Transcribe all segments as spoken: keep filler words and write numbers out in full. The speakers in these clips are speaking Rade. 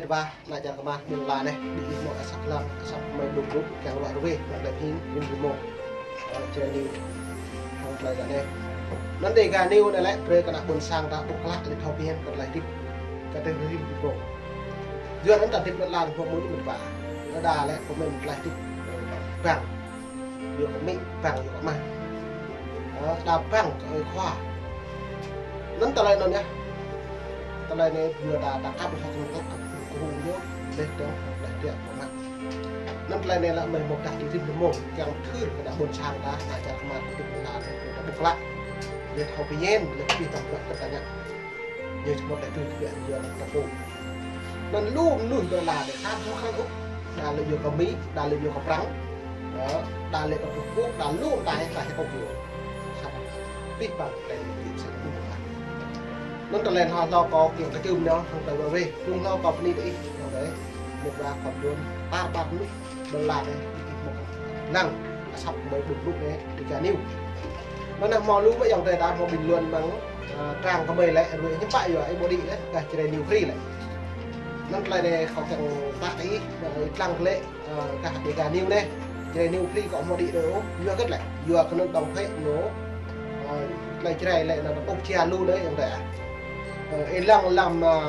Wah, anăn čar kmar ƀuôn ala anei, bi ih mâo asăp lăm, asăp mei dôk dôk, kiăng ruă ruê, mă klei phing, rim rim mông. Ơ, črei ñu, hŏng klei anei. Anăn Dega News anei lĕ, brei kơ ană ƀuôn sang ta ƀuh klă, leh thâo bhiăn, kơ klei hdĭp, kơ klei rim rim mông. Yua anăn ta hdĭp ƀuôn ala anei, mâo mnuih mĭt wa. Đa lĕ, kơ mĭn klei hdĭp, ơ, băng. Yua kơ amĭ, băng yua kơ ama. Ơ, đa băng kơ ơi khua. Anăn tơlơi anăn yơh. Tơlơi anei yua đa, đa kăp hŏk anăn kăp kơ hung yơh, leh dơ̆ng, leh tiak kơ mă. Anăn tơlơi anei lĕ mei mâo dah ti rim rim mông, kiăng thưr kơ ană ƀuôn sang ta, anăn čar kmar ti ƀuôn ala anei, ta ƀuh klă. Leh thâo bhiăn, leh bi tâm klă kơ ta ngă. Ñu čih mâo leh tui tui yua anăn ta pô. Anăn lu mnuih ƀuôn ala anei, sa thâo khăn ôh. Đa lĕ yua kơ Mi, đa lĕ yua kơ Prăng. Ơ, đa lĕ kơ Trung Quốc, đa lu mta ta hĕ kơ yua. Sa bi păng klei anei bi sa lu mta. Anăn tơlơi hlâo hlâo kâo kiăng kčưm nao, hŏng klei wê wê. Lung hlâo kâo bơni kơ ih, hŏng klei mĭt wa khŏm đuôn, tar ƀar mnuih. Ƀuôn ala anei, ih mâo năng, asăp mei dôk dôk anei, Dega News. Anăn mâo lu mơh ayŏng adei ta mâo bình luận mơ̆ng, ơ, trang kơ mei lĕ, ruê hiư̆m pă yua, ih ƀuh đĭ leh, kah Jrai News Free lĕ. Anăn klei anei kâo kiăng pơdah kơ ih, ơ, ih dlăng lĕ, ơ, kah Dega News anei, Jrai News Free kâo mâo đĭ đei ôh, yua kơ lĕ, yua kơ anăn dŏng phĕ ñu, ơ, klei Jrai lĕ, anăn ƀuh jia lu lĕ, ayŏng adei ah. Ơ, ih lăng lăm, ơ,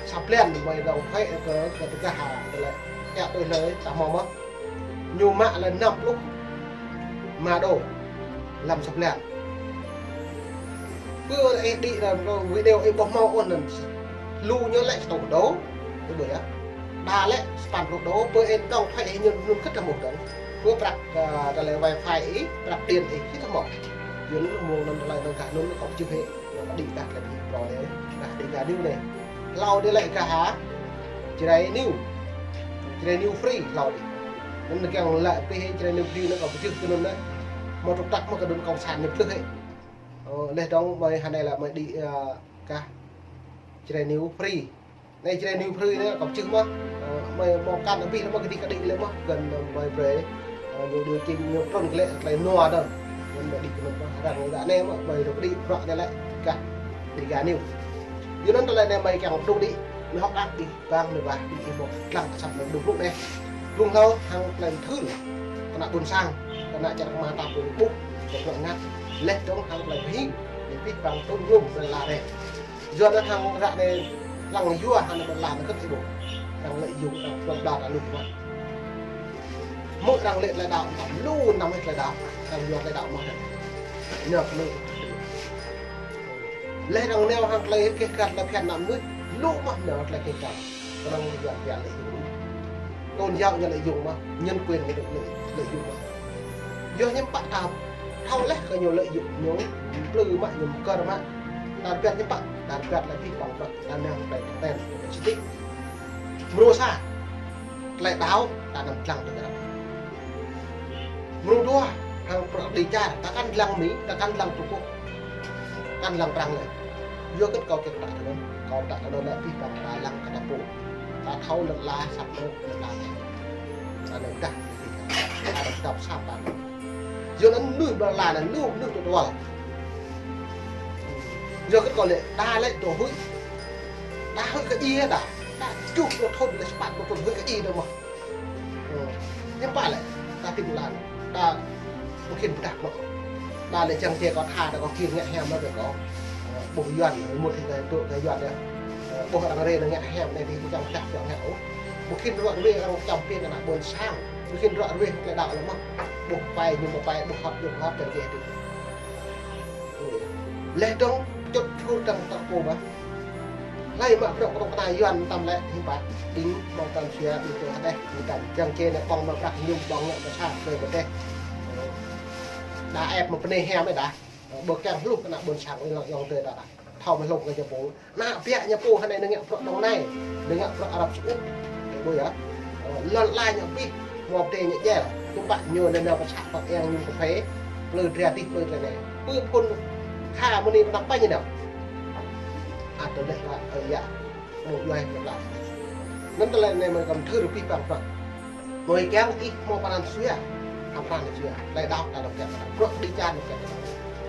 sa blan mei dŏng phĕ kơ, kơ tơgah, ơ, lĕ, yak tui lĕ, ta mâo mơh. Ñu mă leh năm pluh êma đô lăm sa blan. Pơ ih đĭ lăm video ih ƀuh mâo ôh anăn. Lu ñu lĕ sa êtuh đô, ih ƀuh yơh. Đa lĕ sa păn pluh đô, pơ ih dŏng phĕ ih ñu anăn kơ ta mâo dơ̆ng. Pơ prăk, ơ, tơlơi wifi ih, prăk điện ih, ih ta mâo. Yua anăn mơ̆ng anăn tơlơi anăn kah anăn kâo čih hĕ. Anăn đĭ kah klei bi pro anei, kah Dega News anei. Hlâo dih lĕ kah hă, Jrai News. Jrai News Free hlâo dih. Anăn kiăng lĕ bi hĕ Jrai News Free anăn kâo bi jưh kơ anăn lĕ. Mâo trục trặc mơh kơ anăn cộng sản ñu bi jưh hĕ. Ơ, leh dŏng mei hơnei lĕ mei đĭ, ơ, kah Jrai News Free. Anei Jrai News Free anei kâo bi jưh mơh. Ơ, mei mâo kăn abih leh mơh, kơ dih kơ đĭ leh mơh, kăn, ơ, mei brei. Ơ, ñu điều chỉnh ñu trŭn kơ lĕ klei nua dơ̆ng. Anăn mei đĭ kơ anăn mơh, arăng lĕ anei mơh, mei dôk đĭ bruă anei lĕ kah Dega News. Yua anăn tơlơi anei mei kiăng dôk đĭ, mei hŏk đăk đĭ, băng mei wah đĭ ih mâo dlăng asăp mei dôk dôk anei. Lung hlâo hŏng klei mthưr kơ ană ƀuôn sang, kơ ană čar kmar ta pô ƀuh, kơ bruă ngă, leh dŏng hŏng klei bi hing, leh bi păng tŭn lum ƀuôn ala anei. Yua anăn hŏng ară anei lăng yua hŏng ƀuôn ala anei kơ ti ƀuh. Arăng lợi dụng, arăng plŏn bla ta luk mă. Mơ̆ arăng lĕ klei đăo, lu năm klei đăo, arăng yua klei đăo mơh anăn. Ñu kơ lu. Leh arăng nao hŏng klei keh kăt leh phiăn năm mnuih, lu mơh nao klei keh kăt. Arăng yua klei lợi dụng. Tôn giáo ñu lợi dụng mơh, nhân quyền ñu lợi, lợi dụng mơh. Yua hiư̆m pă ta thâo leh kơ ñu lợi dụng ñu, mplư mă, ñu mkơr mă. Ta rơbat hiư̆m pă, ta rơbat leh bi păng mă, ta nao klei ten, klei siti. Mrô sa, klei đăo, ta năm dlăng tơ arăng. Mrô dua, hŏng prăk đĭ čar, ta kăn dlăng Mi, ta kăn dlăng Trung Quốc. Kăn lăng Prăng leh. Yua kơ kâo kiăng pơdah kơ anăn, kâo pơdah kơ anăn lĕ bi păng ta lăng kơ ta pô. Ta thâo lăn ala săp mơh, lăn ala. Ta lăn dah, ta lăn dap săp ta. Yua anăn mnuih ƀuôn ala anăn lu mnuih tŭ tual. Yua kơ kâo lĕ, đa lĕ dôk huĭ. Đa huĭ kơ djiê đa. Đa kjuh pluh thŭn leh sa păn pluh thŭn huĭ kơ djiê dơ̆ng mơh. Ơ, hiư̆m pă lĕ, ta hdĭp hlăm, ta ƀu khĭn pơdah mơh. Đa lĕ čiăng čê kâo tha, đa kâo kir ngă hiam mơh kơ kâo. Ơ, ƀuh Yuăn, mŭt hĭ kơ tŭ kơ Yuăn yơh. Ơ, ƀuh arăng rê ngă hiam, anei čiăng pơdah čiăng ngă ôh. Ƀu khĭn ruă ruê arăng čăm pia kơ ană ƀuôn sang. Ƀu khĭn ruă ruê klei đăo leh mơh. Ƀuh pai, ñu mâo pai, ƀuh hŏt, ƀuh hŏt, čiăng čê hdĭp. Leh dơ̆ng čŭt čhur dơ̆ng tơk pô mơh. Hlei mă bruă knŭk kna Yuăn tăm lĕ hiư̆m pă. Ƀing mâo tăm sia, ƀing tơ hđeh, ƀing tăm čiăng čê nao ƀơ̆ng mă prăk ñu ƀơ̆ng ngă mă sa, hlei mă teh. Đa ĕp mă pnê hiam ê đa. Ƀơ kiăng hluh kơ ană ƀuôn sang ih lăng ayŏng adei ta đa. Thâo mă hlŏng kơ ñu pô. Ană biă ñu pô hơnei nao ngă bruă Đồng Nai, nao ngă bruă Arab Saudi. Ƀuh yơh. Ơ, lăn ala ñu abih, mâo ptê ñu djel. Tŭ pă ñu nao nao pơ să pă êng ñu kphê, plư dra dih plư dra anei. Pơ phŭn kha mơni pnăp pañ ñu nao. Ăt tơleh wa, ơ, yă. Mâo djuai mâo lăn. Anăn tơlơi anei mơi kăm thưr bi păng păng. Mơi kiăng ih mâo pran jua. Hăm pran jua. Tơlơi đăo ta dôk kiăng ta. Bruă đĭ čar dôk kiăng ta.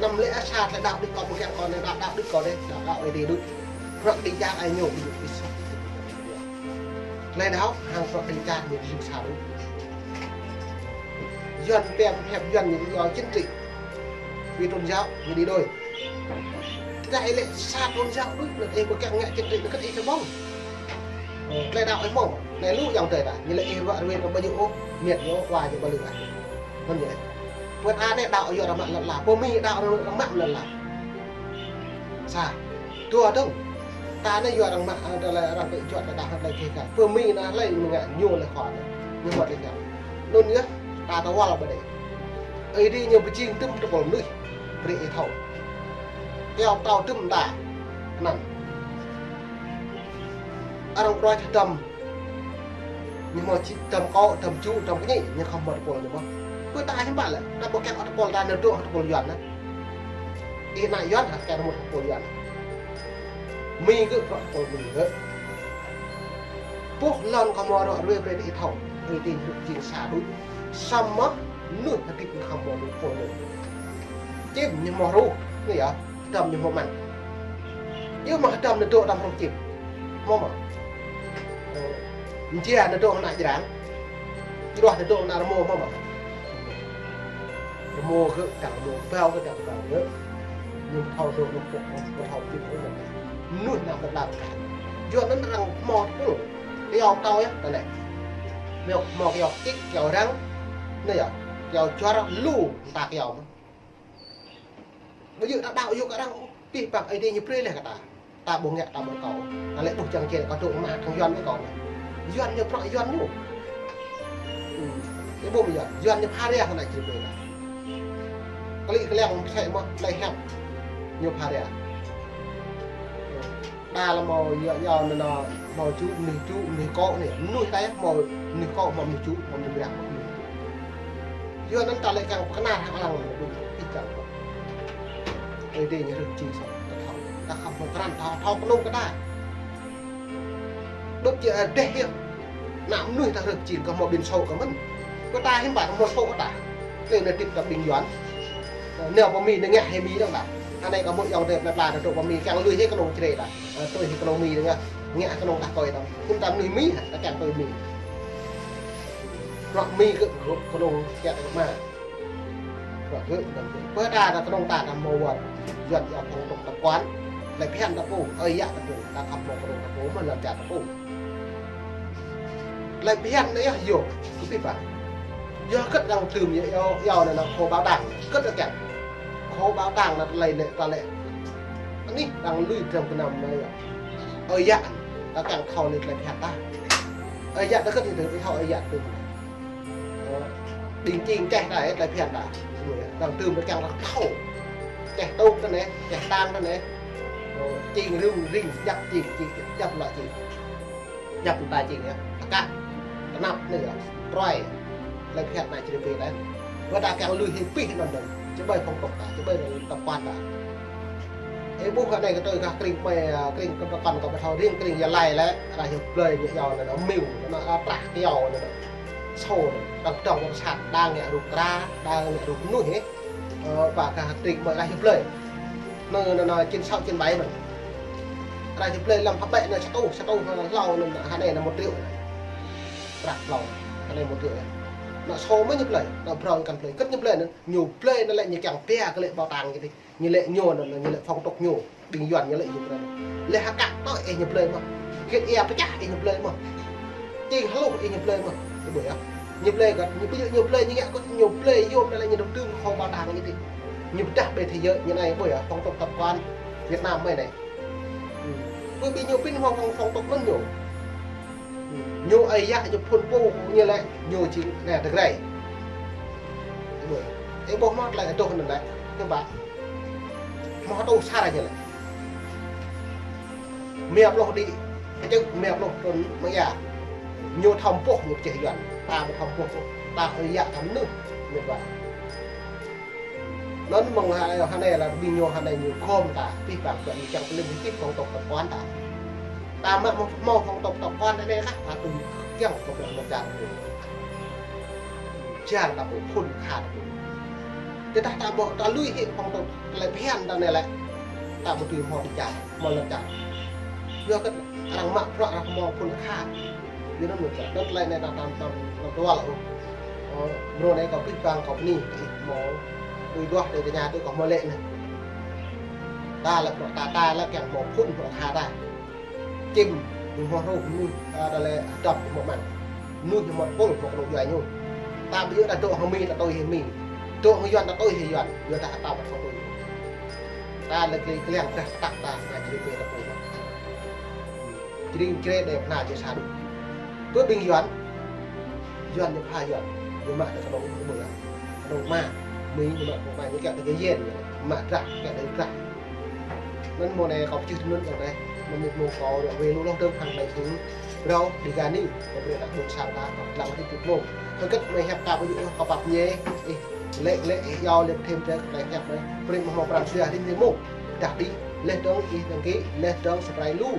Năm lĕ asa tơlơi đăo đĭ kâo ƀu kiăng kâo anei đăo, đăo đĭ kâo anei. Đăo, đăo Ơi Adai đuč. Bruă đĭ čar ai ñu ƀu djŏ ih soh. Klei đăo hŏng bruă đĭ čar ñu jing sa đuč. Yuăn pia pơhiăp Yuăn ñu yua chính trị. Vì tôn giáo ñu đĭ đôi. Tơdah ih lĕ sa tôn giáo đuč, anăn ih ƀu kiăng ngă chính trị, anăn kơ̆t ih čơbŏng. Klei đăo ih mâo, anei lu ayŏng adei ta, ñu lĕ ih ruă ruê kơ ƀu djŏ ôh, miêt ñu wa ñu ƀu lư ah. Anăn ñu lĕ. Pơ ta anei đăo yua arăng mă lăn ala, pơ Mi đăo arăng mă lăn ala. Sa. Dua dơ̆ng. Ta anei yua arăng mă, ơ, ta lĕ arăng pĕ juăt ta đăo hlei keh ka. Pơ Mi anăn hlei ñu ngă ñu lĕ khua anăn. Ñu mă lĕ ka. Anăn yơh, ta tơwăl ƀă đei. Aê Diê ñu bi jing dŭm tơpul mnuih. Brei ih thâo. Kyâo tâo dŭm ta. Anăn. Arăng bruă čah dăm. Ñu mâo čih dăm kŏ, dăm čŭ, dăm kñi, ñu khŏm mâo tơpul ñu mơh. Pơ ta hiưm pă lĕ, ta ƀu kiăng ôh tơpul ta nao dôk hŏng tơpul Yuăn anăn. Ih ană Yuăn hă, kiăng mâo tơpul Yuăn. Mi gơ̆ bruă tơpul Mi gơ̆. Boh lăn kơ mâo ruă ruê brei ih thâo. Brei ih jing sa đuč. Samơ̆ mnuih hdĭp ñu khŏm mâo tơpul ñu. Čĭm ñu mâo ruh, anei yơh. Hdăm ñu mâo măn. Yơh mơh hdăm nao dôk hdăm rông čĭm. Mâo mơh. Ơ, mjia nao dôk ană jrang. Jruah nao dôk ană rmô mâo mơh. Rmô gơ̆, dăng rmô, ƀâo gơ̆, dăng ƀâo gơ̆. Ñu thâo dôk, ñu pŏk, ñu thâo čĭm, ñu mâo mnuih nao mâo đăo. Yua anăn arăng mâo tơpul. Kyâo tâo yơh, ta lĕ. Mâo, mâo kyâo kĭk, kyâo răng. Anei yơh, kyâo čuar lu, mta kyâo mơh. Ƀu djŏ ta đăo yua kơ arăng, pih păng Aê Diê ñu brei leh kơ ta. Ta ƀu ngă ta ƀu kâo. Ta lĕ ƀuh čiăng čê kâo dôk mă kơ Yuăn mơh kâo. Yuăn ñu bruă Yuăn ñu. Hmm. Ih ƀuh mơ̆ Yuăn, Yuăn ñu pha ria kơ ană čih brei ta. Klĭ kliăng msĕ mơh, klei hiăp. Ñu pha ria. Đa lĕ mâo yua, yua anăn mâo čŭ, mnuih čŭ, mnuih kŏ anei. Mnuih ta yơh mâo mnuih kŏ, mâo mnuih čŭ, mâo mnuih mriăng, mâo mnuih čŭ. Yua anăn ta lĕ kiăng pơknar hŏng arăng, ih kiăng. Aê Diê ñu rơ̆k jing soh, ta thâo. Ta khăm mâo krăn, ta thâo knông kơ ta. Đup či, ơ, deh yơh. Ană mnuih ta rơ̆k jing kơ mâo ƀiên sô kơ mơ̆n. Kơ ta hiưm pă mâo sô kơ ta. Klei anei hdĭp ta ƀing Yuăn. Ơ, nao pơ Mi, nao ngă hĕ Mi dơ̆ng ta. Anei kơ mâo ayŏng adei plei pla ta dôk pơ Mi, kiăng lui hĕ knông črê ta. Ơ, tui hĕ knông Mi dơ̆ng, ngă knông đah kơi dơ̆ng. Hiưm ta mnuih Mi, ta kiăng tui Mi. Bruă Mi gơ̆, gơ̆ knông kiă kơ ma. Bruă gơ̆, gơ̆. Pơ ta, ta knông ta, ta mâo wăt. Yuăn yua phong tục tập quán. Lĕ bhiăn ta pô, ơi yă ta pô, ta khăm mâo knông ta pô, mơ̆ lăn čar ta pô. Lĕ bhiăn anei yơh yua, kơ pih păng. Yua kơ̆t arăng tưm yơh, yua, yua anăn kho báu đang, kơ̆t arăng kiăng. Kho báu đang anăn lĕ, lĕ, ta lĕ. Anei arăng lui dram gơnam anei yơh. Ơi yă, ta kiăng thâo lĕ klei bhiăn ta. Ơi yă ta kơ̆t yơh, thâo ơi yă tưm. Ơ, ƀing čing čeh ta, ơ, klei bhiăn ta. Arăng tưm ta kiăng arăng thâo. Čeh tŭk ta anei, čeh tang ta anei. Ơ, čing rŭng rĭng, djăp čing, čing, djăp lŏ čing. Djăp mta čing yơh. Akă, tnăp anei yơh. Troi. Klei bhiăn anei čih brei ta. Wăt ta kiăng lui hĕ pih anăn dơ̆ng. Či ƀai phong tục ta, či ƀai anăn tập quán ta. Ih ƀuh anei kơ tui kơ krĭng kmei, krĭng kơ pơkăn kơ pơthâo riêng krĭng Gia Lai lĕ, arăng hiu blei ñu yua anăn mĭu, anăn, a, trah kyâo anăn. Sô anăn, arăng dŏng kơ pơsat, đa ngă rup kra, đa ngă rup mnuih, ơ, pă kơ krĭng kmei arăng hiu blei. Anăn, anăn, anăn, chín sáu, chín bảy anăn. Arăng hiu blei lăm hbĕ anăn sa êtuh, sa êtuh, anăn, hlâo anăn, anăn, anei anăn một triệu. Trah hlâo, anei một triệu. Anăn sô mơh ñu blei, anăn brâo kăn blei. Kơ̆t ñu blei anăn, ñu blei anăn lĕ ñu kiăng pia kơ lĕ bảo tàng kơ dih. Ñu lĕ ñu anăn, ñu lĕ phong tục ñu, ƀing Yuăn ñu lĕ ñu blei. Lĕ akă tui ih ñu blei mơh. Khĭt ia pơčah ih ñu blei mơh. Čing hluh ih ñu blei mơh. Ih ƀuh yơh. Ñu blei kơ̆t, ñu ƀu djŏ ñu blei ñu ngă kơ̆t ñu blei yôm anăn lĕ ñu dôk dưm kho bảo tàng ñu dih. Ñu pơdah ƀĕ thế giới ñu anei ƀuh yơh, phong tục tập quán Việt Nam mơ̆ng anei. Hmm. Ƀuh ƀing ñu pĭn hŏng phong, phong tục anăn ñu. Ñu ơi yă ñu phŭn pô ñu lĕ ñu jing anei dơgrei. Ih ƀuh mơh klei adoh anăn lĕ. Hiưm pă. Mâo tŭ sar ñu lĕ. Mia pluh đĭ. Čư̆ mia pluh trŭn mơ̆ng ia. Ñu thâo mboh ñu pčeh Yuăn. Ta mâo thâo mboh. Ta ơi yă ta mnuih. Mĭt wa. Anăn mơ̆ng ha, ha anei lĕ ƀing ñu ha anei ñu khŏm ta, pih păng ƀuh ñu kiăng pơlĭn hĭ phong tục tập quán ta. Ta mă mâo, mâo phong tục tập quán anei kah, ta tui kiăng kơ bruă lăn čar ta pô. Čar ta pô, phŭn kha ta pô. Tơdah ta ƀuh, ta lui hĭ phong tục klei bhiăn ta anei lĕ, ta ƀu dưi mâo ti čar, mâo lăn čar. Yua kơ arăng mă bruă arăng mâo phŭn kha. Ñu anăn mơ̆, anăn tơlơi anei ta tam tam tam tual ôh. Ơ, mrô anei kâo pĭt pang kâo bơni, ih mâo tui duah dê tơña tui kâo mâo lĕ anei. Ta lĕ bruă ta, ta lĕ kiăng mâo phŭn bruă tha ta. Čĭm, ñu hŏ hruh mnuih, ta, ta lĕ hdăm ñu mâo mơ̆ng. Mnuih ñu mâo pôl, mâo knŏng djuai ñu. Ta ƀu djŏ ta dôk hŏng Mi, ta tui hŏng Mi. Dôk hŏng Yuăn, ta tui hŏng Yuăn. Yuăn ta hdăm ta tui. Ta lĕ kliăng, kliăng dah tak ta, ta čri pê ta pô. Čri čri đe phna čri sa đuč. Pơ ƀing Yuăn, Yuăn ñu pha Yuăn, ñu mă ta knŏng ƀuh Yuăn. Knŏng mă, Mi ñu mă knŏng mă, ñu kiăng ta gơyên, mă drah, kiăng ta drah. Anăn mâo anei kâo pơčih tui anăn dơ̆ng anei, anăn mâo kâo ră wê lu lŏ dơ̆ng hăng anei hưn, brâo, Dega News, kâo brei lăng ƀuôn sang ta, kâo lăng hĭt tŭ mông. Hơget mei hiăp ta ƀu djŏ ôh kâo pap mñê, ih, lĕ, lĕ, ih, yâo, lĕ, thêm drei, kâo hiăp anei, brei mâo mâo pran jua rĭm rĭm mông. Dah đĭ, leh dơ̆ng ih đăng ký, leh dơ̆ng subscribe lu.